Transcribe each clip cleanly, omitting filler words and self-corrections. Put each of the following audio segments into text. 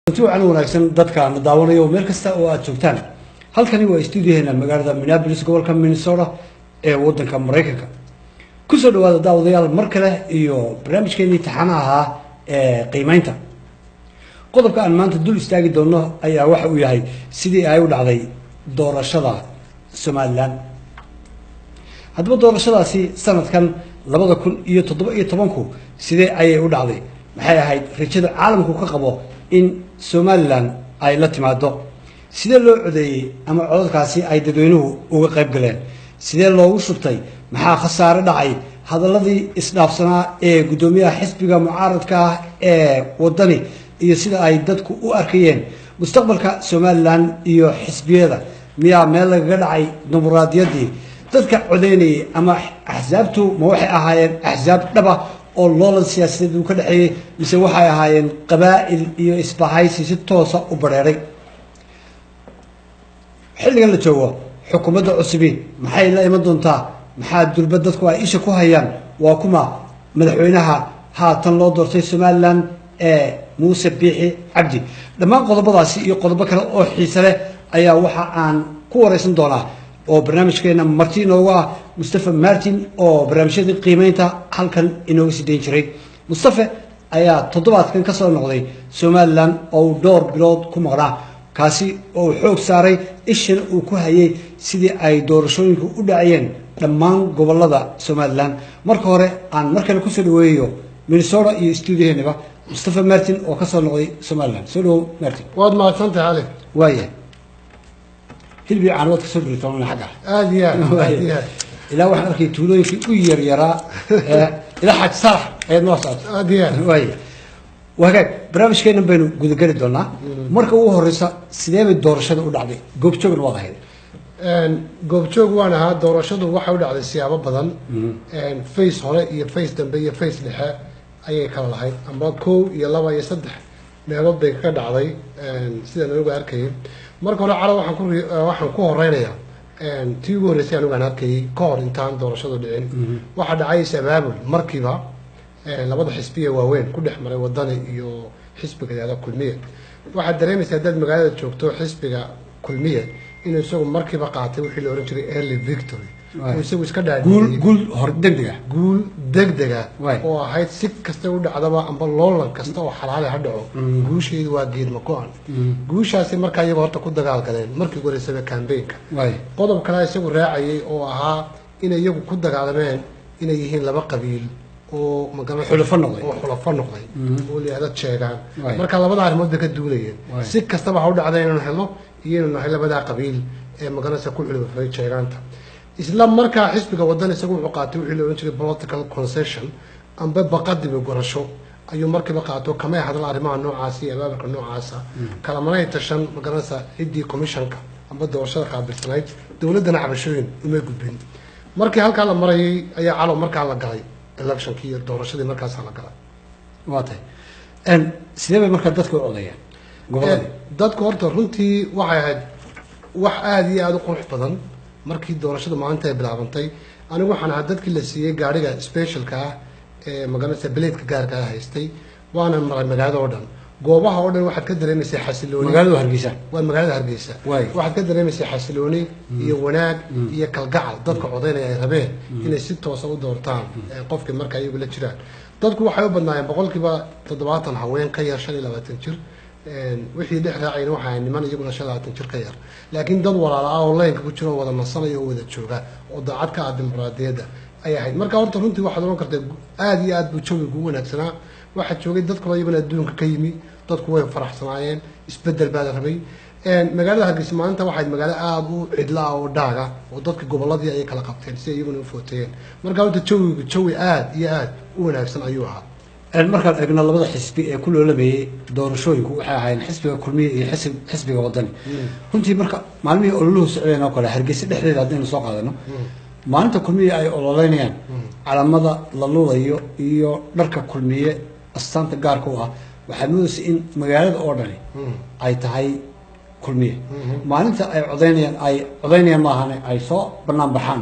Runti wacan wanaagsan dadka na daawanayo meel kasta oo aada joogtaan. Halkani waa stuudiyaheena magaalada Minneapolis, gobolka Minnesota ee waddanka Maraykanka. Kusoo dhawaada, daawadayaal, mar kale iyo barnaamijkeenii taxanaha ahaa ee qiimeynta. Qodobka aan maanta dul istaagi doono ayaa waxa uu yahay sidii ay u dhacday doorashada Somaliland. Haddaba doorashadaasi sanadkan 2017-ku sidee ayay u dhacday? Maxay ahayd rajada caalamku ka qabo in Somaliland ay la timaado? Sidee loo codeeyey ama codadkaasi ay dadweynuhu uga qayb galeen? Sidee loogu shubtay? Maxaa khasaare dhacay? Hadaladii isdhaafsanaa ee guddoomiyaha xisbiga mucaaradka ah ee Wadani iyo sida ay dadku u arkayeen mustaqbalka Somaliland iyo xisbiyada, miyaa meel lagaga dhacay dimuqraadiyaddii? Dadka codeynayay ama axsaabtu ma waxay ahaayeen axsaab dhaba oo loolan siyaasadeed uu ka dhexeeyey, mise waxay ahaayeen qabaa'il iyo isbahaysi si toosa u badheeray? Xilligan la joogo xukuumadda cusubi maxay la iman doontaa? Maxaa durba dadku ay isha ku hayaan? Waa kuma madaxweynaha haatan loo doortay Somaliland ee Muuse Biixi Cabdi? Dhammaan qodobadaasi iyo qodobo kale oo xiise leh ayaa waxa aan ku wareysan doonaa oo barnaamijkeena marti inoogu ah Mustafa Martin, oo barnaamijyadii qiimeynta halkan inooga sii dayn jiray. Mustafe ayaa toddobaadkan ka soo noqday Somaliland oo uu dhowr bilood ku maqnaa, kaasi oo uu xoog saaray, ishana uu ku hayay sidii ay doorashooyinku u dhacayeen dhammaan gobolada Somaliland. Marka hore aan mar kale kusoo dhaweeyo Minnesota iyo stuudioheenaba Mustafa Martin oo kasoo noqday Somaliland. Soo dhawow, Martin. Waad mahadsantahay, Cali. Waayahay, hilbi caan waad kasoo dhiritoona xagga. Aada iyo aad, aad iyo aad. Ilaa waxaan arkay tuulooyinkii u yaryaraa ilaa Xaaj Saalax ayaad noo socota. Aada iyo aad. Waaya, wagaag, barnaamijkeennan baynu gudageli doonaa. Marka ugu horeysa, sidee bay doorashada u dhacday? Goobjoogna waad ahayd. Goobjoog waan ahaa. Doorashadu waxay u dhacday siyaabo badan. Phase hore iyo phase dambe iyo phase dhexe ayay kala lahayd, amba kow iyo laba iyo saddex meelood bay ka dhacday sidaan anigu arkayay. Marka hore, calo, waxaan ku horeynayaa tii ugu horreysay anigu aan arkayay. Ka hor intaan doorashadu dhicin waxaa dhacay is-abaabul markiiba labada xisbiya waaweyn ku dhex maray, Wadani iyo xisbiga yahda Kulmiye. Waxaad dareemaysaa haddaad magaalada joogto xisbiga Kulmiye inuu isagu markiiba qaatay wixii la ohan jiray early victory, uu isagu iska guul dhaadhiyey guul hor degdega. Guul degdega oo ahayd si kasta u dhacdaba amba loolan kasta oo xalaale ha dhaco, guusheedu waa geedma go-an. Guushaasi markaa iyagu horta ku dagaal galeen markii ugu horeysaba campaignka. Qodob kalea isagu raacayay oo ahaa inay iyagu ku dagaalameen inay yihiin laba qabiil oo magaranaysa xulafo noqday. Oo xulafo noqday oo la yihahdo jeegaan. Marka labada arrimood bay ka duulayeen. Si kastaba ha u dhacda inaynu helno iyo inaynu nahay labadaa qabiil ee magaranaysa ku xulafay jeegaanta. Isla markaa xisbiga Wadan isagu wuxuu qaatay wixii la odhan jiray political concession amba baqadiba gorasho ayuu markiiba qaato. Kamay hadal arrimaha noocaasa iyo abaabulka noocaasa, kalamanay tashan magaranaysa ciddii commissionka amba doorashada qaabilsanayd, dowladdana cabashooyin umay gudbin. Markii halkaa la marayay ayaa, calow, markaa la galay electionkii iyo doorashadii, markaasaa la galay. Waa tahay. Sidee bay markaa dadka u codeeyaan gobolladii? Dadku horta runtii waxay ahayd wax aada iyo aada u qurux badan. Markii doorashada maalinta ay bilaabantay, anigu waxaan ahaa dadkii la siiyey gaariga specialka ah ee magaranaysa beleedka gaarka ah haystay, waana maray magaalada oo dhan. Goobaha oo dhan waxaad ka dareemaysaa xasilooni. Magaalada Hargeysa? Waa magaalada Hargeysa. Waxaad ka dareemaysaa xasilooni iyo wanaag iyo kalgacal dadka codaynaya ay rabeen inay si toosa u doortaan qofkii marka iyagu la jiraan. Dadku waxay u badnaayeen 70% haween ka yar 25 jir. Wixii dhex raacayna waxay ahayd niman iyaguna 25 jir ka yar, laakiin dad walaala ah oo laynka ku jira oo wada nasanaya oo wada jooga oo daacad ka ah dimuqraadiyadda ay ahayd. Marka horta runtii waxaad oran kartaa aada iyo aad buu jawigu u wanaagsanaa. Waxaa joogay dad kaloo iyaguna adduunka ka yimi. Dadku way faraxsanaayeen, isbedel baa la rabay. Magaalada Hargeysa maalinta waxayd magaalo aada u cidla ah oo dhaaga oo dadka gobolladii ayay kala qabteen si ay iyaguna u footeeyeen. Marka horta jawigu jawi aada iyo aada u wanaagsan ayuu ahaa. Markaan eegno labada xisbi ee ku loolamayay doorashooyinku, waxay ahaayeen xisbiga Kulmiye iyo xisbiga Wadani. Runtii marka maalmihii ololuhu socdeen oo kale, Hargeysa dhexdeeda haddaynu soo qaadano, maalinta Kulmiye ay ololeynayaan, calamada la lulayo iyo dharka Kulmiye astaanta gaarka u ah, waxaad moodaysa in magaalada oo dhani ay tahay Kulmiye. Maalinta ay codeynayaan, ay codeynayaan maahane, ay soo banaan baxaan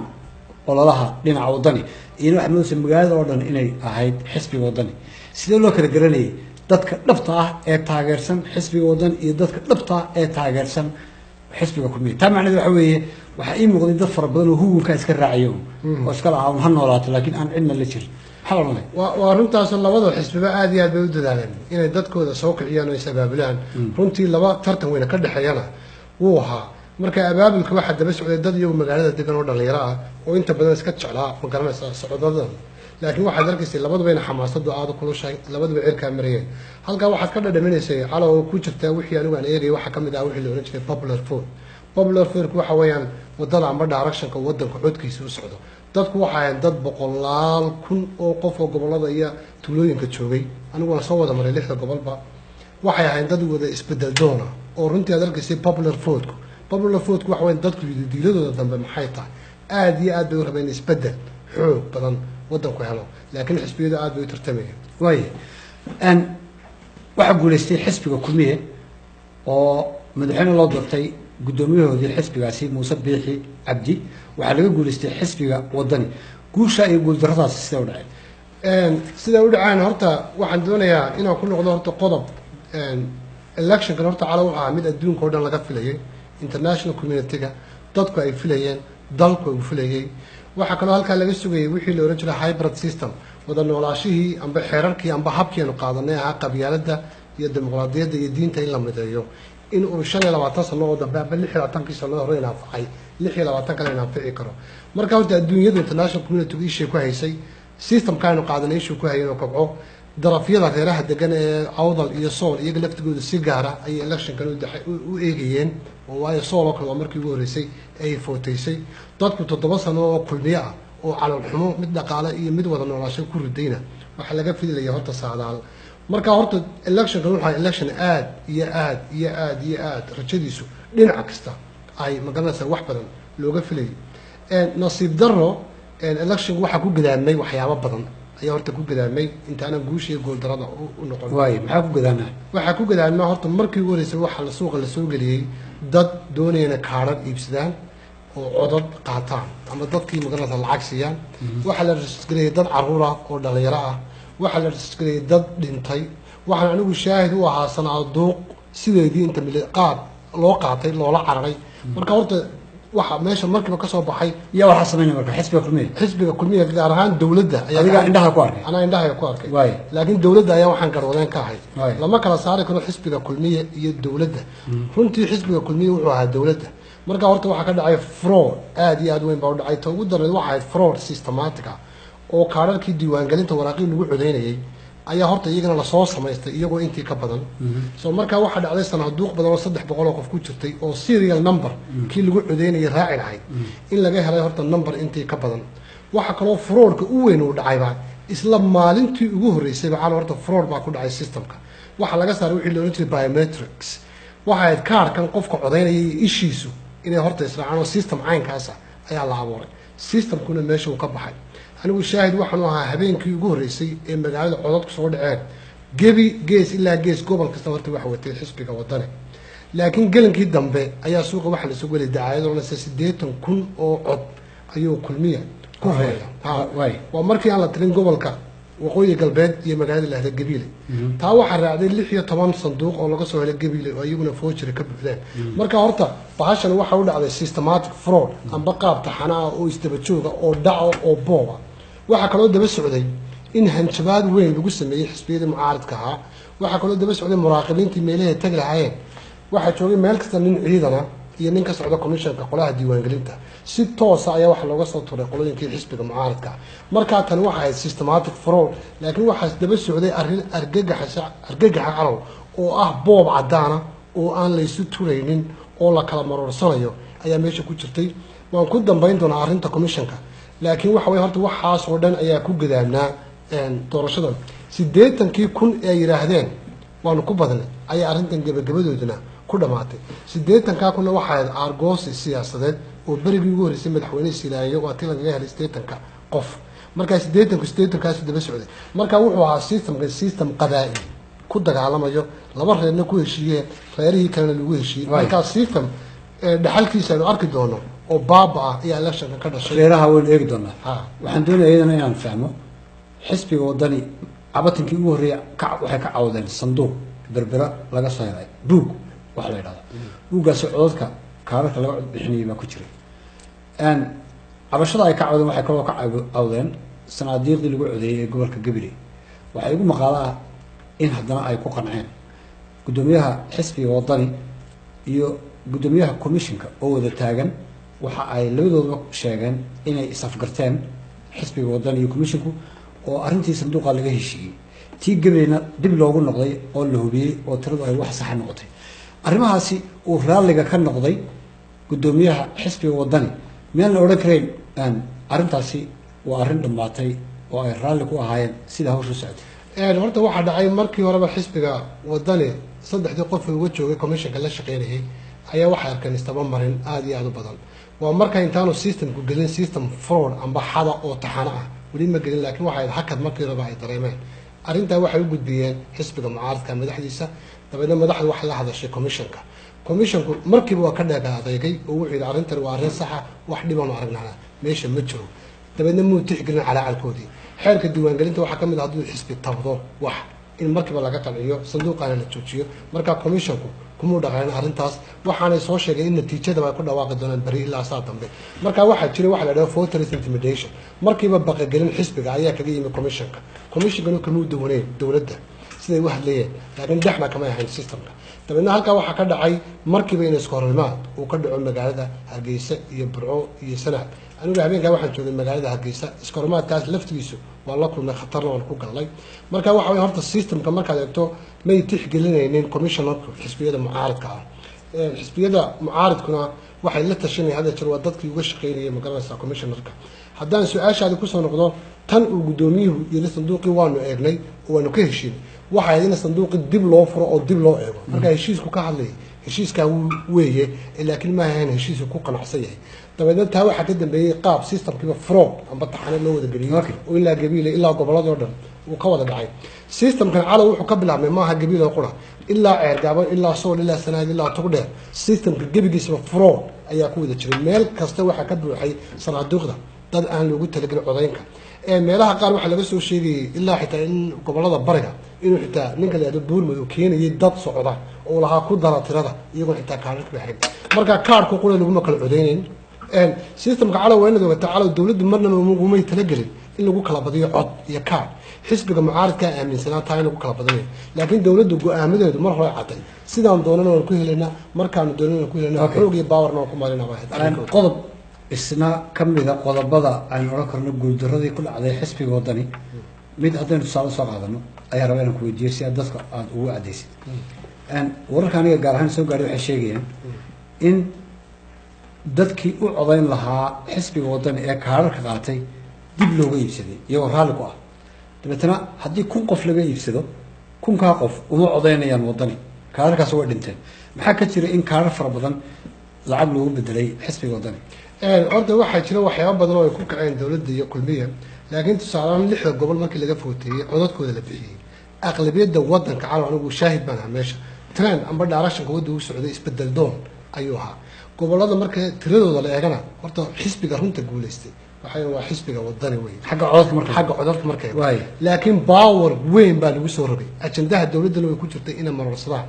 ololaha dhinaca Wadani, iyana waxaad moodaysa magaalada oo dhan inay ahayd xisbiga Wadani. Sidee loo kala garanayay Dadka dhabta ah ee taageersan xisbiga Wadani iyo dadka dhabta ah ee taageersan xisbiga Kulmiye. Taa macnaheedu waxa weeye, waxaa ii muuqday dad fara badan oo hugunkaa iska raacayo oo iska lahaa un ha noolaato, laakiin aan cidna la jirin. Maxaa la odhanaya? Waa runtaasoo labada xisbiba aad iyo aad bay u dadaaleen inay dadkooda soo kiciyaan oo is abaabulaan. Runtii laba tartan weyne ka dhexeeyana wuu ahaa. Marka abaabulka waxaa daba socday dad iyagu magaalada degan oo dhalinyaro ah oo inta badan iska jeclaa, ma garanaysaa, socdadan. Laakiin waxaad arkaysay labaduba in xamaasadu aada u kulushahay, labaduba cirkaa marayeen. Halkaa waxaad ka dhadhaminaysay calow oo ku jirta wixii anigu aan eegay, waxaa kamid ah wixii la ohan jiray popular vote. Popular vote waxa weeyaan wadada amba directionka wadanka codkiisa u socdo. Dadku waxay ahayn dad boqolaal kun oo qof oo gobolada iyo tuulooyinka joogay. Anigu waan soo wada maray lixda gobolba. Waxay ahayn dad wada isbedel doona oo runtii aad arkaysay popular voteku. Popular voteku waxa weeyaan dadku diiladooda dambe maxay tahay. Aad iyo aad bay u rabeen isbedel xoog badan wadanku helo, laakiin xisbiyadu aad bay u tartamayeen. Waaya, waxaa guulaystay xisbiga Kulmiye oo madaxweyne loo doortay guddoomiyahoodii xisbigaasi, Muuse Biixi Cabdi. Waxaa laga guulaystay xisbiga Wadani. Guusha iyo guuldarradaasi sidee u dhaceen? Siday u dhaceen, horta waxaan doonayaa inaan ku noqdo horta qodob. Electionkan horta cala wuxuu ahaa mid adduunka oo dhan laga filayay, international community-ga dadku ay filayeen, dalku uu filayay. Waxaa kaloo halkaa laga sugayay wixii la ohan jiray hybrid system, wada noolaashihii amba xeerarkii amba habkii aanu qaadanay ahaa qabyaaladda iyo dimuqraadiyadda iyo diinta in la mideeyo, in uu 25 sano oo dambe amba 26kii sano hore inaanfacay, 26 kale inaanfici karo. Marka horta adduunyadu, international community, ishay ku haysay systemka aynu qaadanay, ishuu ku hayay inuu kobco. Darafyada reeraha degan ee Awdal iyo Sool iyaga laftigooda si gaara ayay electionkan u eegayeen, oo waayo Sool oo kale waa markii ugu horreysay ay footaysay. Dadku 7 sano oo Kulmiye ah oo calool xumo mid dhaqaale iyo mid wada noolaasho ku ridayna waxaa laga filaya horta saadaal. Marka horta electionkan wuxuu ahaa election aad iyo aad iyo aad iyo aad rajadiisu dhinac kasta ay, magaranaysaa, wax badan looga filayay. Nasiib darro, electionku waxaa ku gadaamay waxyaabo badan ayaa horta ku gadaamay intaanan guusha iyo gooldarada u noqon. Waayo, maxaa ku gadaanaa? Waxaa ku gadaamay horta markii ugu horreysay waxaa la suuqa lasoo geliyey dad doonayana kaadhadh iibsadaan oo codad qaataan ama dadkii, magaranaysa, lacag siiyaan. Waxaa la register-gareeyey dad caruur ah oo dhalinyaro ah. Waxaa la register-gareeyey dad dhintay. Waxaan anigu shaahid u ahaa sanaaduuq sideedii inta qaad loo qaatay loola cararay. Marka horta waxa meesha markiiba kasoo baxay Yaa waxaa samaynaya marka? Xisbiga Kulmiye? Xisbiga Kulmiya, gaar ahaan dowladda. Adigaa indhaha ku arkay? Anaa indhaha ku arkay. Waay. Laakiin dowladda ayaa waxaan garwadeen ka ahay. Waay. Lama kala saari karo xisbiga Kulmiye iyo dowladda. Runtii xisbiga Kulmiye wuxuu ahaa dowladda. Marka horta waxaa ka dhacay fraud aad iyo aad weyn baa u dhacay. Ta ugu dareed waxay ahayd fraud systematic ah oo kaadharkii diiwaangelinta, waraaqii lagu codeynayay, ayaa horta iyagana lasoo samaystay iyagoo intii ka badan. So markaa waxaa dhacday sanaaduuq badan oo 300 oo qof ku jirtay oo serial number kii lagu codeynayay raaci lahayd in laga helay horta number intii ka badan. Waxaa kaloo fraudka u weyn uu dhacayba isla maalintii ugu horreysayba cala horta fraud baa ku dhacay systemka. Waxaa laga saaray wixii la odhan jiray biometrics. Waxay ahayd kaarkan qofka codeynaya iyo ishiisu inay horta israacaan, oo system caynkaasa ayaa la abuuray. Systemkuna meesha uu ka baxay. Anigu shaahid waxaanu ahaa habeenkii ugu horreysay ee magaalada codadku soo dhaceen, gebi gees ilaa gees gobol kasta horta waxa watay xisbiga Wadani. Laakiin gelinkii dambe ayaa suuqa waxaa lasoo gelay dacaayad oranaysa 80,000 oo cod ayuu Kulmiya ku horeeya. Waay. Waa markii aan la tirin gobolka Waqooyi Galbeed iyo magaalada lahda Gabiile. Taa waxaa raacday 16 sanduuq oo laga soo helay Gabiile oo iyaguna forgery ka buuxdeen. Marka horta bahashan waxa u dhacday systematic fraud amba qaab taxana ah oo isdaba jooga oo dhaco oo booba. Waxaa kaloo daba socday in hanjabaad weyn lagu sameeyey xisbiyadii mucaaridka ahaa. Waxaa kaloo daba socday muraaqibiintii meelahay tagi lahaayeen waxaa joogay meel kasta nin ciidana iyo nin ka socda commissionka, qolaha diiwaangelinta. Si toosa ayaa waxaa looga soo turay qolooyinkii xisbiga mucaaridka. Markaa tani waxay ahayd systematic fraud, laakiin waxaa daba socday arrin argagaxa, argagaxa calow oo ah boob caddaana oo aan laysu turaynin oo la kala maroorsanayo ayaa meesha ku jirtay. Waan ku dambayn doonaa arrinta commissionka, laakiin waxa weye horta waxaas oo dhan ayaa ku gadaamnaa doorashadan. 80kii kun ee ay yidhaahdeen waanu ku badnay ayaa arrintan gebagabadooduna ku dhammaatay. 80kaa kunna waxaa ahayd aargoosi siyaasadeed oo berigii ugu horreysay madaxweyne Silaayo waa tii lagaga helay 80ka qof. Markaa 80ku 80kaasu daba socday. Marka wuxuu ahaa systemka system qabaa'il ku dagaalamayo, laba reerna ku heshiiyeen, reerihii kalena lagu heshiiyey. Markaa system dhaxalkiisa aynu arki doono oo baaba ah ayaa electionka ka dhashay. Reeraha waynu eegi doonaa. Ha. Waxaan doonaya iyadana inaan fahmo xisbiga Wadani. Cabatinkii ugu horreeyay waxay ka cawdeen sanduuq Berbera laga soo helay, buug waxa la yidhahda, buuggaasi codadka kaararka laga cod bixinayay baa ku jiray. Cabashada ay ka cawdeen waxay kaloo ka cawdeen sanaadiiqdii lagu codeeyey ee gobolka Gabiley. Waxaa igu maqaalo ah in haddana ay ku qanceen guddoomiyaha xisbiga Wadani iyo guddoomiyaha commissionka oo wada taagan. Waxa ay labadooduba sheegeen inay isafgarteen xisbiga Wadani iyo commissionku, oo arrintii sanduuqa laga heshiiyey, tii Gabileyna dib loogu noqday oo la hubiyey oo tiradu ay wax saxa noqotay. Arrimahaasi uu raalliga ka noqday guddoomiyaha xisbiga Wadani, miyaan la odhan karayn arrintaasi waa arrin dhammaatay oo ay raalli ku ahaayeen sida hawshu socotay? Horta waxaa dhacay markii horeba xisbiga Wadani saddexdii qof uga joogay commissionka la shaqeynayay ayaa waxay arkeen istaba marin aada iyo aada u badan. Waa marka intaanu systemku gelin system fraud amba xada oo taxano ah weli ma gelin, laakiin waxay hakad markii horeba ay dareemeen. Arrintaa waxay u gudbiyeen xisbiga mucaaradka madaxdiisa. Dabeedna madaxdu waxay la hadashay commissionka. Commissionku markiiba waa ka dheega adeegay oo wuxuu yidhi arrintan waa arrin saxa, wax dhibaanu aragnana meesha ma jiro. Dabeedna muu tixgelin calaacalkoodii. Xeerka diiwaangelinta waxaa ka mid ah hadduu xisbi tabdo wax in markiiba laga qanciyo, sanduuqaana la joojiyo. Marka commissionku kumuu dhaqanin arrintaas, waxaanay soo sheegay in natiijadaba ay ku dhawaaqi doonaan beri ilaa saa dambe. Marka waxaa jiray waxa la dhaho voters intimidation, markiiba baqagelin xisbiga ayaa kaga yimi commissionka. Commissionkanu kamuu duwaneyn dowladda siday u hadlayeen, laakiin dhexna kamay ahayn systemka. Dabeedna halkaa waxaa ka dhacay markiiba in iskahorimaad uu ka dhaco magaalada Hargeysa iyo Burco iyo Sanaag. Anigu habeenkaa waxaan joogay magaalada Hargeysa. Iskahorimaadkaas laftigiisu waan la kulmay, khatarna waan ku galnay. Marka waxa way horta systemka markaad eegto may tixgelinaynin commissionerku xisbiyada mucaaradka ah. Xisbiyada mucaaradkuna waxay la tashanayeen hadda jir, waa dadkii uga shaqeynayay, magaranaysaa, commissionerka. Haddaan su-aashaadi kusoo noqdo tan uu guddoomiyuhu yiri sanduuqii waanu eegnay oo waanu ka heshiinay, waxay ahayd in sanduuqii dib loo furo oo dib loo eego. Marka heshiisku ka hadlayay heshiiskaa weeye, laakiin ma ahayn heshiisku ku qanacsan yahay. Dabeedna taa waxaa ka dambeeyey qaab systemkiiba fraud amba taxane loo wada geliyey oo ilaa Gabiile ilaa gobolladii oo dhan uu ka wada dhacay. Systemkan calow wuxuu ka bilaabmay maaha Gabiile qura, ilaa Ceergaabo, ilaa Sool, ilaa Sanaag, ilaa Togdheer. Systemka gebigiisaba fraud ayaa ku wada jiray. Meel kasta waxaa ka buuxay sanaaduuqda dad aan loogu talagelin codaynka. Meelaha qaar waxaa laga soo sheegayay ilaa xitaa in gobolada bariga inuu xitaa ninka la yihahdo Buurmadow keenayay dad socda oo lahaa ku dara tirada, iyagoon xitaa kaararka baxrin. Marka kaarku qura laguma kala codeynayn systemka calow. Waa inaad ogataa calow, dowladdu marnaba umay talagelin in lagu kala badiyo cod iyo kaar. Xisbiga mucaaradkaa aaminsanaa taa in lagu kala badinayo, laakiin dowladdu go-aamadeedu mar hore cadday: sidaan doonana waan ku helaynaa, markaanu doonana waan ku helaynaa, xoog iyo powerna waan ku marinaa baa ahayd arrinkooda. Qodob isna ka mida qodobada aynu odhan karno guuldaradii ku dhacday xisbiga Wadani, mid haddaynu tusaale soo qaadano ayaa rabaa inaan ku weydiiyo si aad dadka aada ugu caddaysid. Wararka aniga gaar ahaan soo gaadhay waxay sheegayaan in dadkii u codayn lahaa xisbiga Wadani ee kaararka qaatay dib looga iibsaday iyagoo raalli ku ah. Dabeetana haddii 1000 qof laga iibsado, 1000-kaa qof uma codaynayaan Wadani, kaararkaas way dhinteen. Maxaa ka jira in kaarar fara badan lacag loogu bedelay xisbiga Wadani? Horta waxaa jira waxyaabo badan oo ay ku kaceen dowladda iyo Kulmiya, laakiin tusaalehaan lixda gobol markii laga footeeyey codadkooda la bixiyey aqlabiyadda wadanka, calow anigu shaahid baan ahaa meesha, trend amba directionka wadda uu socday isbedel doon ayuu ahaa. Gobolada marka tiradooda la eegana, horta xisbiga runta guuleystay waxay waa xisbiga Wadani wey. Xagga codadka marka. Xagga codadka marka eego. Laakiin power weyn baa lagu soo rogay. Ajandaha dowladdana way ku jirtay inay marorsadaan.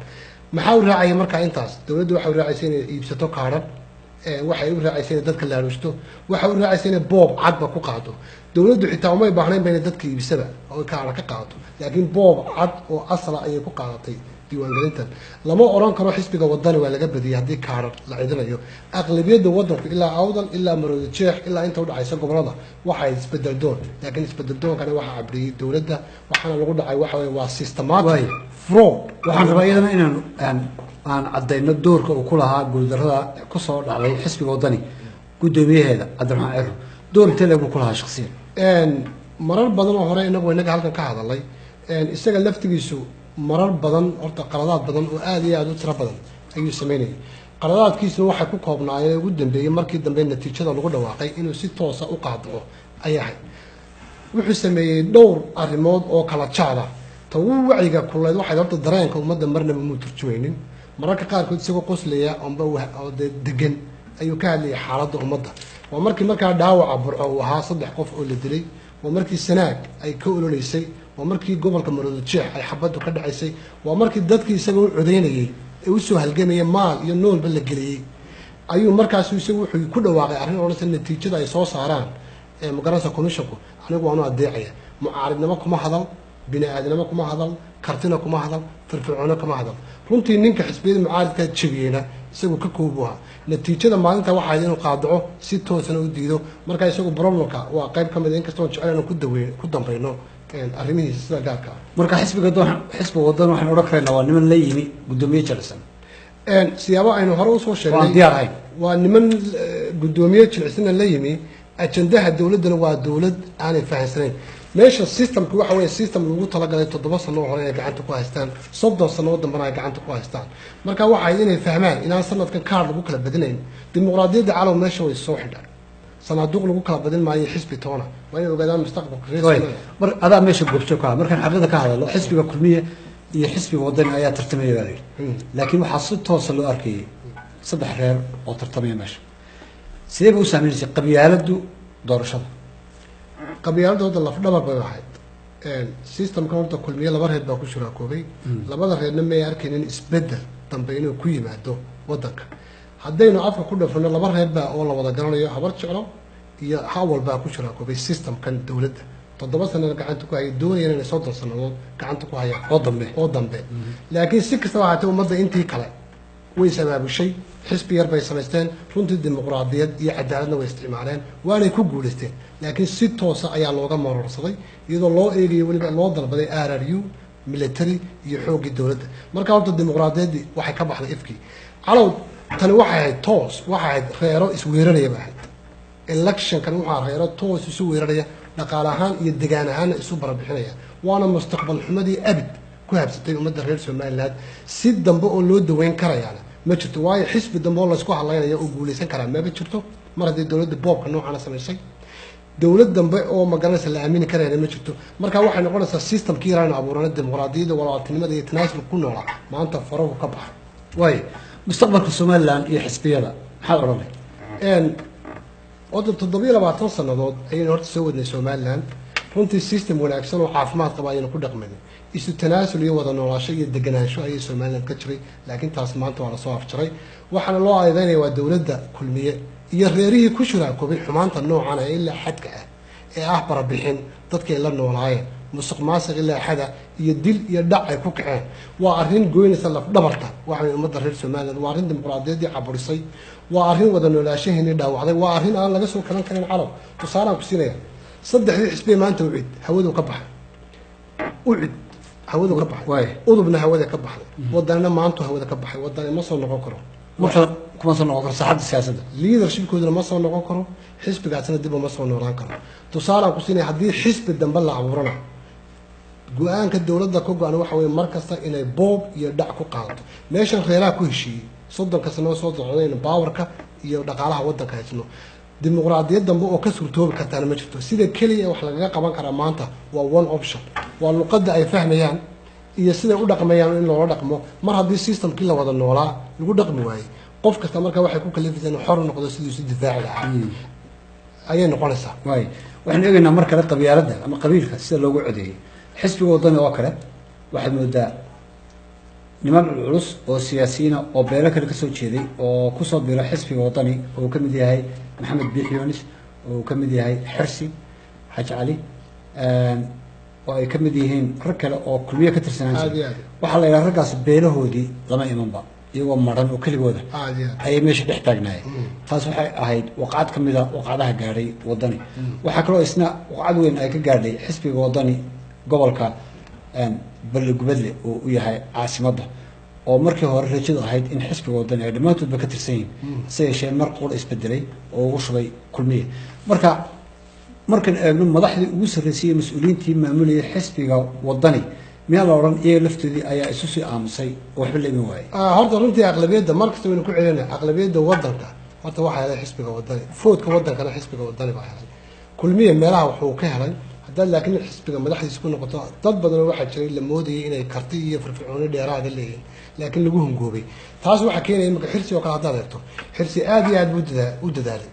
Maxaa u raacaya markaa intaas? Dowladda waxay u raacaysa inay iibsato kaadhan, waxay u raacaysa inay dadka laaluushto, waxay u raacaysa inay boob cadba ku qaado. Dowladdu xitaa umay baahnayn ba inay dadka iibsaba oo kaadha ka qaadato, laakiin boob cad oo asala ayay ku qaadatay diiwaangelintan. Lama oran karo xisbiga Wadani waa laga badiyay haddii kaadhar la cidinayo. Aqlabiyadda wadanku ilaa Awdal ilaa Maroodi Jeex ilaa inta udhacaysa gobolada waxay isbedel doon, laakiin isbedel doonkana waxaa cabriyey dowladda, waxaana lagu dhacay waxa weye waa systematic fraud. Waxaan rabaa iyadana inaan aan caddayno doorka uu ku lahaa guuldarrada kusoo dhacday xisbiga Wadani guddoomiyaheeda Cabdiraxmaan Ciro. Door intee leeg buu ku lahaa shaksiyan? Marar badan oo hore inagu halkan ka hadalay, isaga laftigiisu marar badan horta qaladaad badan oo aada iyo aada u tiro badan ayuu sameynayay. Qaladaadkiisuna waxay ku koobnaayeen ugu dambeeyey markii dambe natiijada lagu dhawaaqay inuu si toosa u qaadaco ayay ahayd. Wuxuu sameeyey dhowr arrimood oo kala jaada. Ta ugu wacyiga kuleed waxay horta dareenka ummadda marnaba muu turjumaynin. Mararka qaarkood isagoo qoslaya amba oo dee degan ayuu ka hadlayay xaaladda ummadda. Waa markii markaa dhaawaca Burco uu ahaa saddex qof oo la dilay, waa markii Sanaag ay ka ololeysay, Waa markii gobolka Maroodijeex ay xabaddu ka dhacaysay. Waa markii dadkii isaga u codeynayey ee usoo halgamayay maal iyo noolba la geliyey ayuu markaas isagu wuxuu ku dhawaaqay arrin odhanaysa natiijada ay soo saaraan ee magaranaysa commissionku anigu waanu adeecaya. Mucaaridnimo kuma hadal, bini aadnimo kuma hadal, kartina kuma hadal, firfircoono kama hadal. Runtii ninka xisbiyada mucaaridkaa jebiyeyna isagu ka koobu ahaa. Natiijada maalinta waxaa ahayd inuu qaadaco, si toosana u diido. Marka isagu problemka waa qayb ka mid a, inkastoo jecel inaan ku daweyn ku dambayno arrimihiisa sida gaarka ah. Marka xisbiga doon, xisbiga Waddan, waxaan odhan karaynaa waa niman la yimi guddoomiye jilicsan. Siyaabo aynu hore usoo sheegnay, waan diyaar ahayn. Waa niman guddoomiye jilicsanna la yimi. Ajandaha dowladdana waa dowlad aanay fahansanayn meesha systemka. Waxa weeye system lagu talagalay 7 sano oo hore inay gacanta ku haystaan, 30 sano oo dambena ay gacanta ku haystaan. Marka waxay inay fahmaan inaan sanadkan kaar lagu kala badinayn. Dimuqraadiyadda calow meesha way soo xidhan, sanaaduuq lagu kala badin maayo, xisbi toona. Waa inay ogaadaan mustaqbalka reer Waay. Soomaaliya. Mar adaa meesha goobjoog ka ah, markaan xaqiiqda ka hadalo, xisbiga Kulmiye iyo xisbiga Wadani ayaa tartamaya baa la yidhi, laakiin waxaa si toosa loo arkayay saddex reer oo tartamaya meesha. Sidee bay u saameynaysa qabyaaladdu doorashada? Qabyaaladda horta lafdhabar bay ahayd systemkan. Horta Kulmiye laba reer baa ku shuraakoobay. Labada reerna may arkaynin isbedel dambe inuu ku yimaado wadanka. Haddaynu afka ku dhafano, laba reer baa oo la wada garanayo, Habar Jeclo iyo Hawal, baa ku shuraakoobay systemkan dowladda 7 sanana gacanta ku hayay, doonayana inay 30 sanadood gacanta ku hayaan oo dambe. Oo dambe. Laakiin si kastaba ahaatee, ummadda intii kale way is abaabushay, xisbi yar bay samaysteen. Runtii dimuqraadiyad iyo cadaaladna way isticmaaleen, waanay ku guulaysteen. Laakiin si toosa ayaa looga maroorsaday, iyadoo loo eegayo, weliba loo dalbaday RRU, military iyo xooggii dowladda. Marka horta dimuqraadiyaddii waxay ka baxday ifkii, calow. Tani waxay ahayd toos, waxay ahayd reero isweeraraya bay ahayd. Electionkan waxaa reero toos isu weeraraya, dhaqaale ahaan iyo degaan ahaanna isu barabixinaya. Waana mustaqbal xumadii abid ku habsatay ummadda reer Somaliland. Si dambe oo loo daweyn karayaana ma jirto, waayo xisbi dambe oo laysku hadlaynaya oo guulaysan karaa maba jirto mar haddii dowladda boobka noocaana samaysay. Dowlad dambe oo magaranaysa la aamini karayana ma jirto. Marka waxay noqonaysaa systemkii yaraynu abuurana, dimuqraadiyadda, walaaltinimada iyo tanaasulka ku noolaa, maanta farahu ka baxay. Waayo, mustaqbalka Somaliland iyo xisbiyada maxaad odhanay? Horta 27 sanadood ayaynu horta soo wadnay Somaliland. Runtii system wanaagsan oo caafimaad qaba ayaynu ku dhaqmanay. Isu tanaasul iyo wada noolaasho iyo deganaansho ayay Somaliland ka jiray, laakiin taas maanta waa lasoo afjaray. Waxaana loo eedeynaya waa dowladda Kulmiye iyo reerihii ku shuraakoobay xumaanta noocan ah ilaa xadka ah, ee ah barabixin dadkay la noolaayeen, musuq maasuq ilaa xada iyo dil iyo dhac ay ku kaceen. Waa arrin goynaysa lafdhabarta waxay ummadda reer Somaliland. Waa arrin dimuqraadiyaddii caburisay, waa arrin wada noolaashaheennii dhaawacday, waa arrin aan laga soo kalan karin. Calow, tusaalaan ku siinaya: saddexdii xisbiye maanta UCID hawadu ka baxay, UCID hawadu ka baxay, UDUBna hawada ka baxday, Wadanina maantu hawada ka baxay. Wadani ma soo noqon karo. Marka kuma soo noqon karo saaxadda siyaasadda. Leadershipkooduna ma soo noqon karo, xisbigaasna dib uma soo noolaan karo. Tusaalaan ku siinaya: haddii xisbi dambe la abuurana, go-aanka dowladda ka go-an waxa weye mar kasta inay boob iyo dhac ku qaadato. Meeshan reeraha ku heshiiyey 30-ka sano soo socdayna powerka iyo dhaqaalaha waddanka haysno, dimuqraadiyad dambe oo ka suurtoobi kartaana ma jirto. Sida keliya wax lagaga qaban karaa maanta waa one option, waa luqadda ay fahmayaan iyo siday u dhaqmayaan in loola dhaqmo. Mar haddii systemkii la wada noolaa lagu dhaqmi waayey, qof kasta marka waxay ku kalifaysaa inuu xor u noqdo siduu isu difaaci lahaa ayay noqonaysaa. Waay, waxaynu eegaynaa mar kale qabyaaladda ama qabiilka sida loogu codeeyey xisbiga Waddani oo kale. Waxaad moodaa niman culculus oo siyaasiyiina oo beelo kale kasoo jeeday oo kusoo biro xisbiga Waddani, oo uu ka mid yahay Maxamed Biix Yunis, oo uu ka mid yahay Xirsi Xaaji Cali, oo ay ka mid yihiin rag kale oo Kulmiye ka tirsanaan Aad jiray. iyo aad. Waxaa la yidhaha raggaas beelahoodii lama imanba, iyagoo maran oo keligooda Aad iyo aad. ayay meesha dhex taagnaayeen. Taas waxay ahayd waqcad ka mid a waqcadaha gaadhay Waddani. Waxaa kaloo isna waqcad weyn ay ka gaadhay xisbiga Waddani gobolka Balligubadle oo u yahay caasimadda, oo markii hore rajadu ahayd in xisbiga Waddani ay dhammaantoodba ka tirsan yihiin, hase yeeshee mar qura isbedelay oo ugu shubay Kulmiye. Marka markaan eegno madaxdii ugu sarreysay iyo mas-uuliyiintii maamulayay xisbiga Waddani, miyaa la odhan iyaga laftoodii ayaa isu sii aamusay oo waxba la iman waayey? Horta runtii aqlabiyadda mar kasta waynu ku celina, aqlabiyadda wadanka horta waxaa helay xisbiga Wadani. Vote-ka wadankana xisbiga Wadani baa helay. Kulmiye meelaha wuxuu ka helay haddii Haddaad laakiin xisbiga madaxdiisa ku noqoto, dad badan waxaa jiray la moodayay inay karti iyo firfircooni dheeraada leeyihiin, laakiin lagu hungoobay. Taas waxaa keenaya imika Xirsi oo kale haddaad eegto, Xirsi aad iyo aad buu u dadaalay,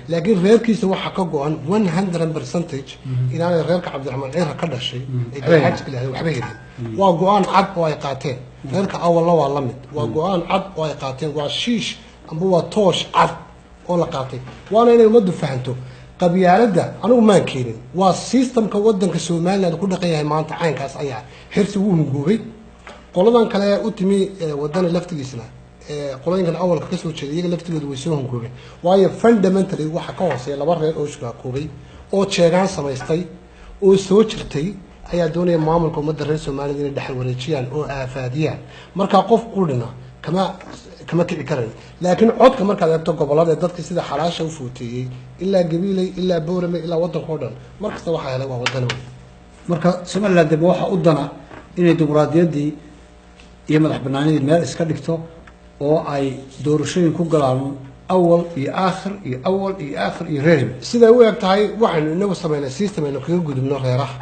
laakiin reerkiisa waxaa ka go-an 100% inaanay reerka Cabdiraxmaan Cira ka dhashay ee Garxaajka lahada waxba helin. Waa go-aan cad oo ay qaateen. Reerka Awalna waa la mid, waa go-aan cad oo ay qaateen, waa shiish amba waa toosh cad oo la qaatay. Waana inay ummaddu fahanto qabyaaladda anigu maan keenin, waa systemka wadanka Somaliland ku dhaqan yahay maanta. Caynkaas ayaa Xirsi wuu hungoobay. Qoladan kale u timi Wadani laftigiisna, qolooyinkan Awalka kasoo jeeda, iyaga laftigooda way soo hungoobeen, waayo fundamentally waxa ka hooseeya laba reer oo shuraakoobay oo jeegaan samaystay oo soo jirtay ayaa doonaya maamulka ummadda reer Somaliland inay dhexal wareejiyaan oo aafaadiyaan. Markaa qof qudhina kama kici karan. Laakiin codka markaad eegto gobolada, dadka sida xalaasha u footeeyey, ilaa Gabiiley, ilaa Boorame, ilaa waddanka oo dhan, mar kasta waxaa helay waa Wadani wey. Marka Somaliland deba waxaa u dana inay dimuqraadiyaddii iyo madax banaanidii meel iska dhigto oo ay doorashooyin ku galaan awal iyo aakhir iyo awal iyo aakhir iyo reer hebel. Siday u eg tahay, waxaynu inagu samaynaa system aynu kaga gudubno reeraha.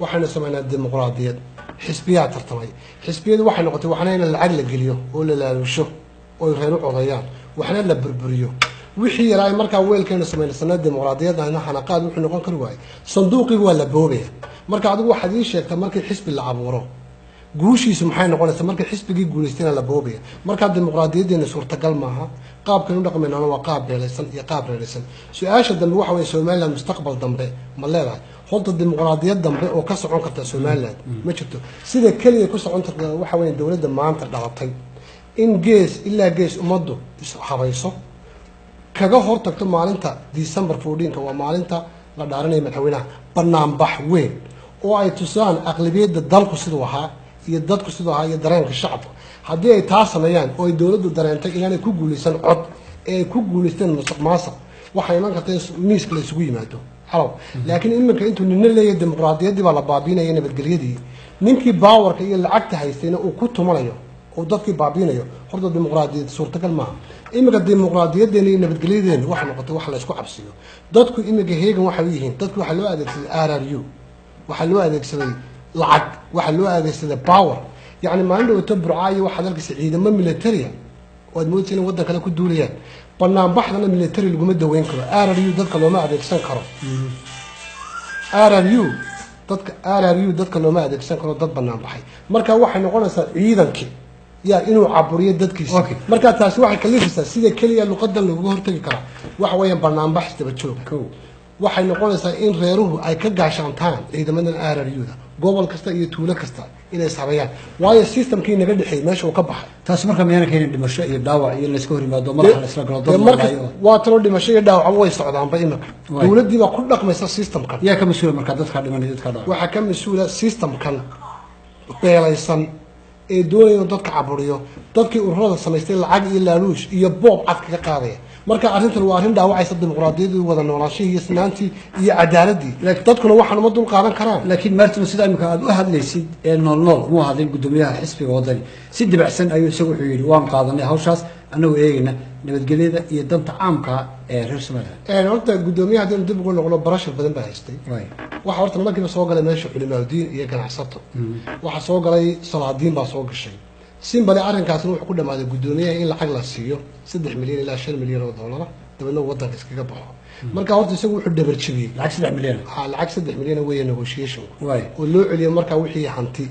Waxaynu samaynaa dimuqraadiyad, xisbiyaa tartamay. Xisbiyadu waxay noqotay waxna in lacag la geliyo oo la laalusho oo reer u codeeyaan, waxna la burburiyo wixii yaraa. Markaa weelkeenu samaynay dimuqraadiyadana xanaqaad wuxuu noqon kari waayey, sanduuqiga waa la boobaya. Marka adigu waxaad ii sheegtaa, markii xisbi la abuuro guushiisu maxay noqonaysaa? Markii xisbigii guulaystayna la boobaya. Markaa dimuqraadiyadeena suurtagal maaha. Qaabkaynu dhaqmaynana waa qaab beelaysan iyo qaab reeraysan. Su-aasha dambe waxa weye, Somaliland mustaqbal dambe ma leedahay? Horta dimuqraadiyad dambe oo ka socon karta Somaliland ma jirto. Sida keliya ku socon karta waxa weeye dowladda maanta dhalatay in gees ilaa gees ummaddu ishabayso, kaga hortagto maalinta December 14-ka, waa maalinta la dhaaranaya madaxweynaha, banaanbax weyn oo ay tusaan aqlabiyadda dalku siduu ahaa iyo dadku siduu ahaa iyo dareenka shacabka. Haddii ay taa sameeyaan oo ay dowladdu dareentay inaanay ku guulaysan cod ee ay ku guulaysteen musuq maasuq, waxay iman karta in miiska la isugu yimaado calow. Laakiin iminka intuu nina leeyahay dimuqraadiyaddii baa la baabiinaya, nabadgelyadii, ninkii powerka iyo lacagta haystayna uu ku tumanayo oo dadkii baabiinayo, horta dimuqraadiyad suurtagal maaha. Iminka dimuqraadiyadeena iyo nabadgelyadeena waxay noqotay wax la isku cabsiyo. Dadku iminka heegan waxay u yihiin. Dadku waxaa loo adeegsaday RRU, waxaa loo adeegsaday lacag, waxaa loo adeegsaday power. Yacni maalin dhawaato Burca iyo waxaad arkaysa ciidamo militaria oo aad moodaysa inay waddan kale ku duulayaan. Banaanbaxdana military laguma daweyn karo, RRU dadka looma adeegsan karo, RRU dadka, RRU dadka looma adeegsan karo dad banaan baxay. Marka waxay noqonaysaa ciidankii yaa inuu caburiyo dadkiisa. Marka taasi waxay kalifaysaa, sida keliya luqadan looga hortagi karaa waxa weeyaan banaanbax isdaba jooga. Waxay noqonaysaa in reeruhu ay ka gaashaantaan ciidamadan RRU-da, gobol kasta iyo tuulo kasta inay ishabayaan, waayo systemkii naga dhexeeyey meesha uu ka baxay. Taasi marka miyana keenin dhimasho iyo dhaawac iyo in layska hor yimaado, madaxa la isla galo, dad marka la waa talo, dhimasho iyo dhaawacba way socdaanba imika. Dowladdii baa ku dhaqmaysa systemkan. Yaa ka mas-uula marka dadkaa dhimanay, dadkaa dhaawac? Waxaa ka mas-uula systemkan beelaysan ee doonaya inuu dadka caburiyo, dadkii ururada samaystay lacag iyo laaluush iyo boob cad kaga qaadaya. Marka arrintan waa arrin dhaawacaysa dimuqraadiyaddii, wada noolaanshihii iyo sinaantii iyo cadaaladii. Dadkuna waxaan uma dul qaadan karaan. Laakiin Martin, sida imika aad u hadlaysid ee nool nool muu hadlin guddoomiyaha xisbiga Wadani. Si dibacsan ayuu isagu wuxuu yidhi waan qaadanay hawshaas annagoo eegayna nabadgelyada iyo danta caamka ee reer Somaliland. Horta guddoomiyaha haddaynu dib ugu noqno, pressure badan baa haystay. Waxaa horta markiiba soo galay meesha culimaadudiin iyo ganacsato, waxaa soo galay salaadiin baa soo gashay. Simbale arrinkaasna wuxuu ku dhamaaday guddoomiyaha in lacag la siiyo 3 milyan ilaa 5 milyan oo doolara, dabeedna wadanka iskaga baxo. Marka horta isagu wuxuu dhabar jebiyey lacag 3 milyan? Ha, lacag 3 milyan weeye negotiation oo loo celiyo markaa wixii hanti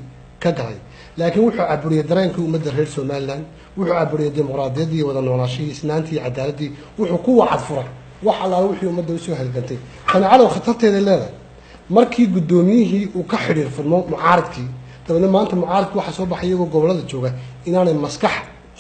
ka galay. Laakiin wuxuu caburiyey dareenkii ummadda reer Somaliland, wuxuu caburiyey dimuqraadiyaddii, wada noolaashihii, isnaantii iyo cadaaladii. Wuxuu ku wacad furay wax allaala wixii ummadda usoo halgantay. Tani calow khatarteeday leedahay. Markii guddoomiyihii uu ka xidhiir furmo mucaaradkii, dabeedna maanta mucaaradki waxaa soo baxay iyagoo gobollada jooga inaanay maskax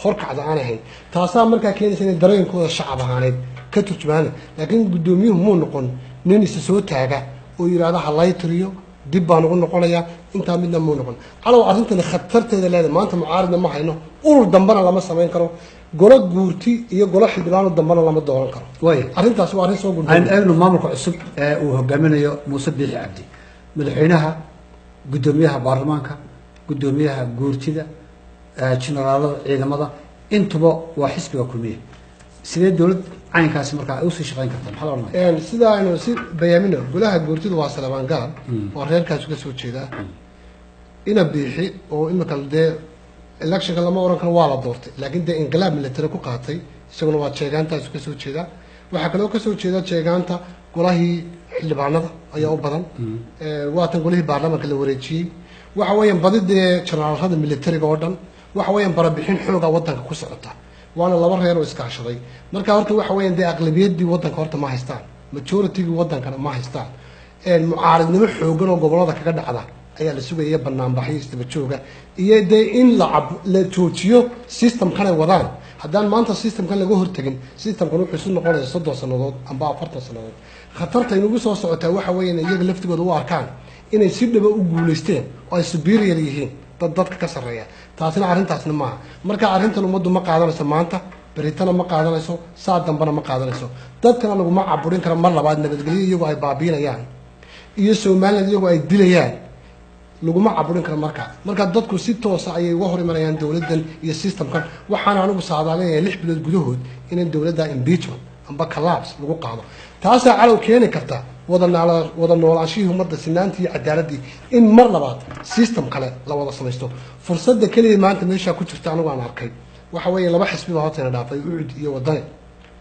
horkacda aan ahayn. Taasaa markaa keenaysa inay dareenkooda shacab ahaaneed ka turjumaana. Laakiin guddoomiyuhu muu noqon nin isa soo taaga oo yidhaahda ha lay tiriyo, dib baan ugu noqonayaa, intaa midna muu noqon. Calow arrintani khatarteeda leedahay. Maanta mucaaridna ma hayno, urur dambena lama samayn karo, golo guurti iyo golo xildhibaano dambena lama dooran karo. Arrintaasi waa arrin soo Aynu gudbay. eegno maamulka cusub ee uu hogaaminayo Muuse Biixi Cabdi. Madaxweynaha, guddoomiyaha baarlamaanka, guddoomiyaha guurtida, generaalada ciidamada, intuba waa xisbiga Kulmiye. Sidee dowlad caynkaasi markaa ay usii shaqayn kartaa? Maxaa la odhanaya? Sida aynu si bayaamino, golaha guurtidu waa Salabaan Gaal oo reerkaasu ka soo jeedaa, Ina Biixi oo imika dee electionka lama oran karo waa la doortay, laakiin dee inqilaab military ku qaatay, isaguna waa jeegaantaasu kasoo jeedaa. Waxaa kaloo kasoo jeeda jeegaanta golahii xildhibaanada ayaa u badan. Waatan golihii baarlamaanka la wareejiyey. Waxa weeyaan badi dee generaalada militariga oo dhan waxa weeyaan barabixin xooga wadanka ku socota, waana laba reer oo iskaashaday. Marka horta waxa weeyaan dee aqlabiyadii wadanka horta ma haystaan, majoritygii wadankana ma haystaan. Mucaaridnimo xoogan oo gobolada kaga dhacda ayaa la sugaya, banaanbaxyo isdaba jooga iyo dee in la joojiyo systemkan ay wadaan. Haddaan maanta systemkan laga hortegin, systemkan wuxuu isu noqonaya 30 sannadood amba 40 sannadood. Khatarta inugu soo socotaa waxa weeyaan iyaga laftigooda u arkaan inay si dhaba u guulaysteen oo ay superior yihiin, dad dadka ka sarreeya. Taasina arrintaasna maaha. Marka arrintan ummaddu ma qaadanayso maanta, beritana ma qaadanayso, saa dambana ma qaadanayso. Dadkana laguma caburin karo mar labaad nabadgelyo iyagoo ay baabiinayaan iyo Somaliland iyagoo ay dilayaan, laguma caburin karo. Marka dadku si toosa ayay uga hor imanayaan dowladdan iyo systemkan. Waxaana anigu saadaalinaya 6 bilood gudahood in dowladda impeachment amba collapse lagu qaado. Taasaa calow keeni karta wada noolaanshihii ummadda, sinaantii iyo cadaaladii, in mar labaad system kale la wada samaysto. Fursadda keliya maanta meeshaa ku jirta anigu aan arkay waxa weeye laba xisbi baa hortayna dhaafay, UCID iyo Wadani.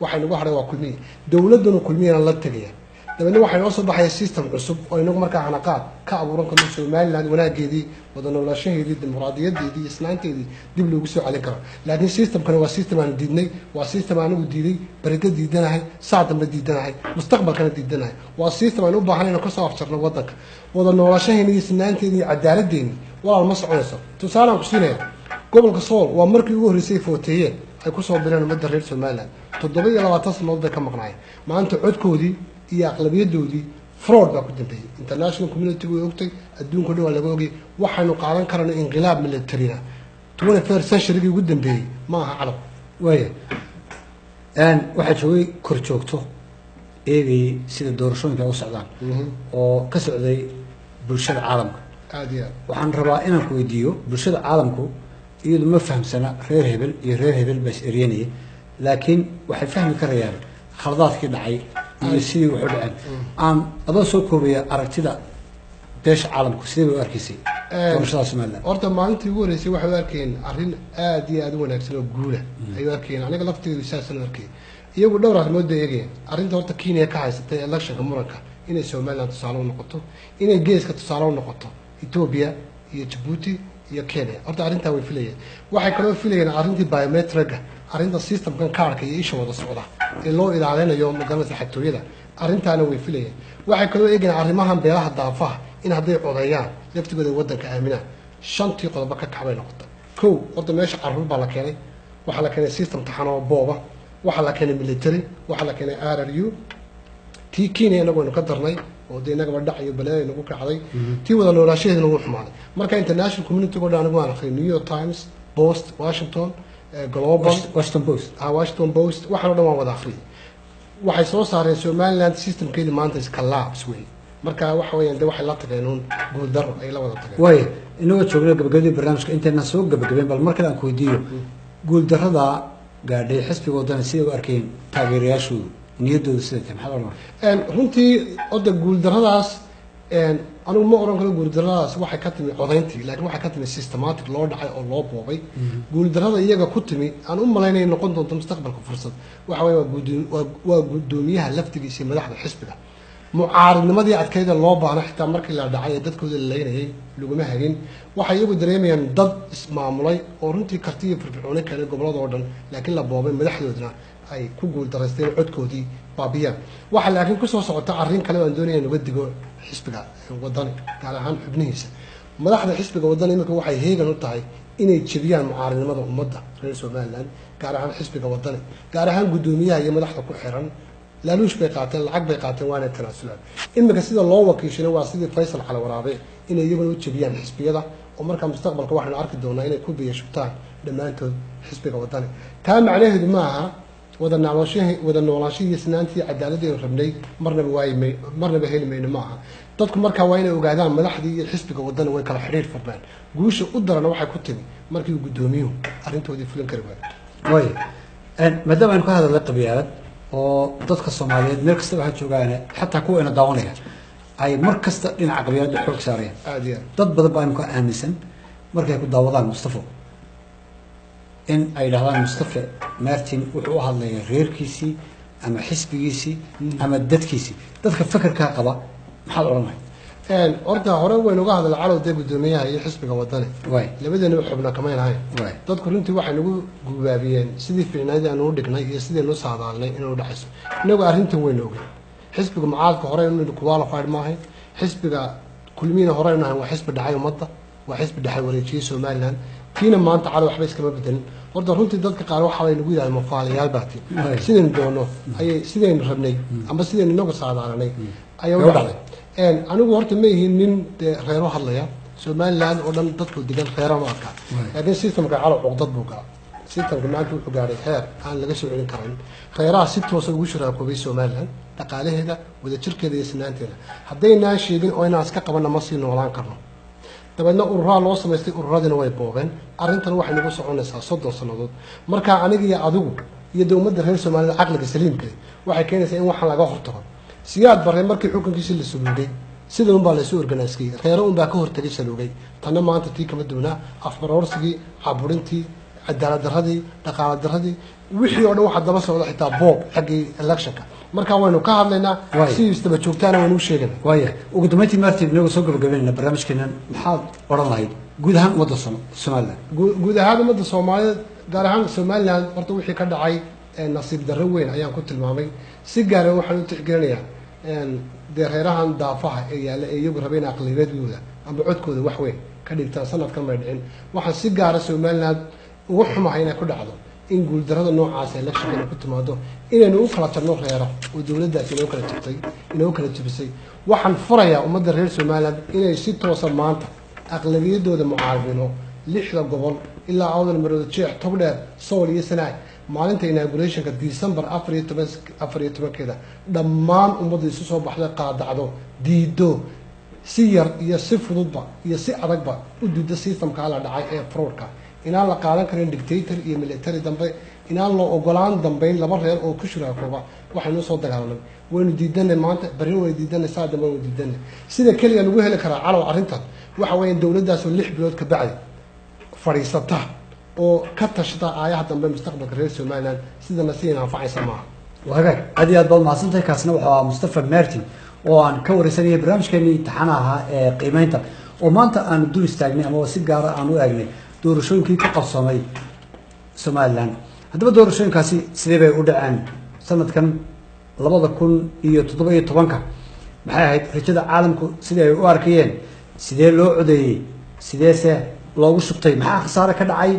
Waxay nagu hadhay waa Kulmiye, dowladdanu Kulmiyana la tegaya. Dabeedna waxaa inoo soo baxaya system cusub oo inagu markaa hanaqaad ka abuuran karno Somaliland, wanaageedii, wada noolaashaheedii, dimuqraadiyadeedii iyo isnaanteedii dib loogu soo celin karo. Laakiin systemkani waa system aanu diidnay, waa system anigu diiday, berito diidanahay, saa dambe diidanahay, mustaqbalkana diidanahay. Waa system aynu u baahan inaan kasoo afjarno wadanka. Wada noolashaheenni iyo isnaanteedii iyo cadaaladeenni walaal ma soconayso. Tusaalaan ku siinaya, gobolka Sool waa markii ugu horreysay footeeyeen ay kusoo bireen ummadda reer Somaliland. 27 sannadood bay ka maqnaayeen. Maanta codkoodii iyo aqlabiyadoodii fraud baa ku dambeeyey. International community way ogtay, adduunka dhan waa laga ogay. Waxaynu qaadan karano inqilaab militarina 21st centurygii ugu dambeeyey ma aha carab. Waaya, waxaa joogay kor joogto eegayay sida doorashooyinka ay u socdaan oo ka socday bulshada caalamka. Aada iyo aad. Waxaan rabaa inaan ku weydiiyo, bulshada caalamku iyadu ma fahamsana reer hebel iyo reer hebel baa is eryanaya, laakiin waxay fahmi karayaan khaladaadkii dhacay iyo sidii waxu dhaceen. Aan adoo soo koobaya, aragtida beesha caalamku sidee bay u arkaysay doorashada Somaliland? Horta maalintii ugu horreysay waxay u arkayeen arrin aada iyo aada u wanaagsan oo guula ayay u arkayeen. Aniga lafteedu saasaan u arkayay. Iyagu dhowr arrimood bay eegayeen. Arrinta horta Kenya ka haysatay electionka muranka inay Somaliland tusaale u noqoto, inay geeska tusaale u noqoto, Ethiopia iyo Djibouti iyo Kenya, horta arrintaa way filayeen. Waxay kaloo filayeen arrintii biometriga, arrinta systemkan kaarka iyo isha wada socda ee loo ilaalinayo magaranaysa xatooyada, arrintaana way filayeen. Waxay kaloo eegayeen arrimahan beelaha daafaha in hadday codeeyaan laftigooda waddanka aaminaan. Shantii qodobo ka kacbay noqotay. Kow, horta meesha carruur baa la keenay, waxaa la keenay system taxan oo booba, waxaa la keenay military, waxaa la keenay RRU. Tii Kenya inagu waynu ka darnay oo dee inagaba dhac iyo balaayo nagu kacday, tii wada noolaashaheeduna wuu xumaaday. Marka international community oo dhan anigu waan akhriyay, New York Times, Post, Washington Global, Washington Post. Washington Post, waxaan o dhan waan wada akhriyay. Waxay soo saareen Somaliland systemkeedii maanta is collapse wey. Marka waxa weeyaan dee waxay la tageen uun guuldaro ay la wada tageen. Waaya, inagoo joogna gabagabadii barnaamijka, intaynaan soo gabagabeyn bal mar kale aan ku weydiiyo, guuldarrada gaadhay xisbiga Wadani siday u arkeen taageerayaashoodu, niyaddoodu siday tahay, maxaad odhan? Runtii odda guuldarradaas anigu ma oran karo guuldarradaas waxay ka timi codayntii, laakiin waxay ka timi systematic loo dhacay oo loo boobay. Guuldarrada iyaga ku timi aan u malaynaya noqon doonto mustaqbalka fursad waxa weeye waa guddoomiyaha laftigiisa iyo madaxda xisbiga. Mucaaridnimadii adkayda loo baahna xitaa markii la dhacay ee dadkooda la leynayay laguma hagin. Waxay iyagu dareemayaan dad ismaamulay oo runtii karti iyo firfircooni keenay gobolada oo dhan, laakiin la boobay, madaxdoodna ay ku guuldaraysteen codkoodii baabiyaan. Waxaa laakiin kusoo socota arrin kale oo aan doonaya in uga digo xisbiga Wadani, gaar ahaan xubnihiisa madaxda xisbiga Wadani. Iminka waxay heegan u tahay inay jebiyaan mucaaridnimada ummadda reer Somaliland, gaar ahaan xisbiga Wadani, gaar ahaan guddoomiyaha iyo madaxda ku xiran. Laaluush bay qaateen, lacag bay qaateen, waana tanaasulaan. Iminka sida loo wakiishana waa sidii Faysal Cali Waraabe, inay iyaguna u jebiyaan xisbiyada, oo markaa mustaqbalka waxaynu arki doonaa inay ku biyo shubtaan dhammaantood xisbiga Wadani. Taa macnaheedu maaha wada noolaanshihii wada noolaanshihii iyo sinaantii cadaaladii aynu rabnay marnaba waayi marnaba heli mayno ma aha. Dadku markaa waa inay ogaadaan madaxdii iyo xisbiga Wadani way kala xidhiir furmeen. Guusha u darana waxay ku timi markii uu guddoomiyuhu arrintoodii fulin kari waayo. Waaya. Maadaama aynu ka hadalnay qabyaalad oo dadka Soomaaliyeed meel kasta waxaa joogaan, xataa kuwa ina daawanaya, ay mar kasta dhinaca qabyaaladda xoog saarayaan, Aad iyo aad. dad badan baa imka aaminsan markay ku daawadaan Mustafo in ay yidhahdaan Mustafe Martin wuxuu u hadlayaa reerkiisii ama xisbigiisii ama dadkiisii. Dadka fekerkaa qaba maxaad odhan lahayd? Horta hore waynu uga hadalnay, Calow, dee guddoomiyaha iyo xisbiga Wadani labadeennaba xubna kamayn ahayn. Dadku runtii waxay nagu gubaabiyeen sidii fiicnayd aanu u dhignay iyo sidaynu u saadaalnay inuu dhacayso. Inagu arrintan waynu ogey. Xisbiga mucaaradka hore inu qualified ma ahayn, xisbiga Kulmiyana hore aynu ahayn. Waa xisbi dhacay ummadda, waa xisbi dhexal wareejiyey Somaliland. Kiina maanta, Cali, waxba iskama bedelin. Horta runtii dadka qaar waxa bay nagu yidhahdeen mafaalayaal baati. Sidaynu doono ayay, sidaynu rabnay amba sidaynu inagu saadaalanay ayay u Way u dhacday. Anigu horta ma ihin nin dee reero hadlaya. Somaliland oo dhan dadku degan reero ma arka, laakiin systemka, Calow, cuqdad buu galaa. Systemka maanta wuxuu gaadhay heer aan laga soo celin karin. Reeraha si toosa ugu shuraakoobay Somaliland dhaqaalaheeda, wadajirkeeda iyo sinaanteeda. Haddaynaan sheegin oo inaan iska qabanna, ma sii noolaan karno. Dabeedna ururaa loo samaystay, ururadina way boobeen. Arrintan waxay nagu soconaysaa 30 sannadood. Marka aniga iyo adigu iyo de ummadda reer Soomaalida caqliga saliimka waxay keenaysaa in waxaan laga hortago. Siyaad Barre markii xukunkiisii la saluugay, sida unbaa laysu organiskayey, reero unbaa ka hortagay, saluugay. Tanna maanta tii kama duwnaa. Afbaroorsigii, caburintii, cadaalad darradii, dhaqaala darradii, wixii oo dhan waxaa daba socda xitaa boob xaggii electionka. Marka waynu ka hadlaynaa, si isdaba joogtaana waynu u sheegana. Waaya, ugu dambeyntii, Martin, inagoo soo gabagabeynayna barnaamijkeenan, maxaad odhan lahayd guud ahaan ummadda Somaliland? Guud ahaan ummadda Soomaaliyeed, gaar ahaan Somaliland, horta wixii ka dhacay nasiib darro weyn ayaan ku tilmaamay. Si gaara waxaan u tixgelinayaa dee reerahan daafaha ee yaalla ee iyagu rabay in aqlibeedkooda amba codkooda wax weyn ka dhigtaan. Sanadkan may dhicin. Waxaan si gaara Somaliland uga xumahay inay ku dhacdo in guuldarrada noocaas electionka inay ku timaado, inaynu u kala jarno reero oo dowladdaasi inoo kala jabtay, inoo kala jabisay. Waxaan furayaa ummadda reer Somaliland inay si toosa maanta aqlabiyadooda mucaaradnimo lixda gobol ilaa Awdal, Maroodo Jeex, Togdheer, Sool iyo Sanaag, maalinta inaugurationka December 14, 14-keeda, dhammaan ummadda isu soo baxda, qaadacdo, diido, si yar iyo si fududba iyo si adagba u diido systemkaa la dhacay ee fraudka. Inaan la qaadan karin dictator iyo military dambe, inaan loo ogolaan dambeyn laba reer oo ku shuraakooba. Waxaynu usoo dagaalanay waynu diidanay maanta, berrin waynu diidanay, saa dambe waynu diidanay. Sida keliya lagu heli karaa, Calow, arrintan waxa weeyaan dowladdaasoo 6 bilood ka bacdi fadhiisata oo ka tashata aayaha dambe, mustaqbalka reer Somaliland. Sidana si anfacaysa maaha. Waa hagaag, aad iyo aad baad mahadsantahay. Kaasna wuxuu ahaa Mustafa Martin oo aan ka wareysanayay barnaamijkeenii imtixaanaha ahaa ee qiimeynta, oo maanta aanu dul istaagnay ama si gaara aan u eegnay doorashooyinkii ka qabsoomay Somaliland. Haddaba doorashooyinkaasi sidee bay u dhaceen sanadkan 2017-ka? Maxay ahayd rajada caalamku sidii ay u arkayeen? Sidee loo codeeyey? Sideese loogu shubtay? Maxaa khasaare ka dhacay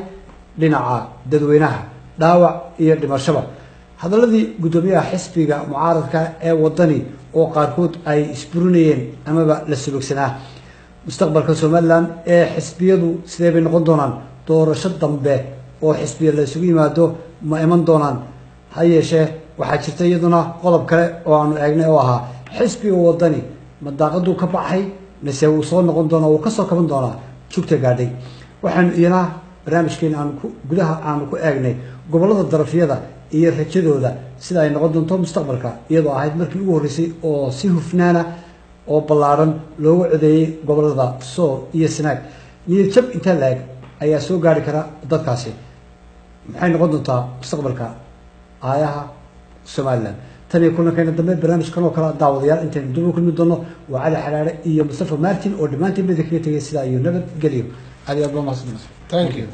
dhinaca dadweynaha, dhaawac iyo dhimashaba? Hadaladii guddoomiyaha xisbiga mucaaradka ee Wadani oo qaarkood ay isburinayeen amaba la sulugsanaa, mustaqbalka Somaliland ee xisbiyadu sidee bay noqon doonaan? Doorasho dambe oo xisbiya la isugu yimaado ma iman doonaan? Ha yeeshee waxaa jirta iyaduna qodob kale oo aanu eegnay oo ahaa xisbiga Wadani ma daaqaduu ka baxay mise wuu soo noqon doonaa, wuu kasoo kaban doonaa jugta gaadhay? Waxaanu iyana barnaamijkeena aanu ku gudaha aanu ku eegnay gobollada darafyada iyo rajadooda sida ay noqon doonto mustaqbalka, iyadoo ahayd markii ugu horreysay oo si hufnaana oo ballaadhan loogu codeeyey gobollada Sool iyo Sanaag. Niyad jab intaa la-eg ayaa soo gaari kara dadkaasi. Maxay noqon doontaa mustaqbalka aayaha Somaliland? Tan iyo kulankeena dambe barnaamijkan oo kale, daawadayaal, intaynu dib u kulmi doono, waa Cali Xalaale iyo Mustafa Martin oo dhammaantiin bada kaga tegay sidaa iyo nabadgelyo. Aad iyo aad baa mahadsantahay. Thank you.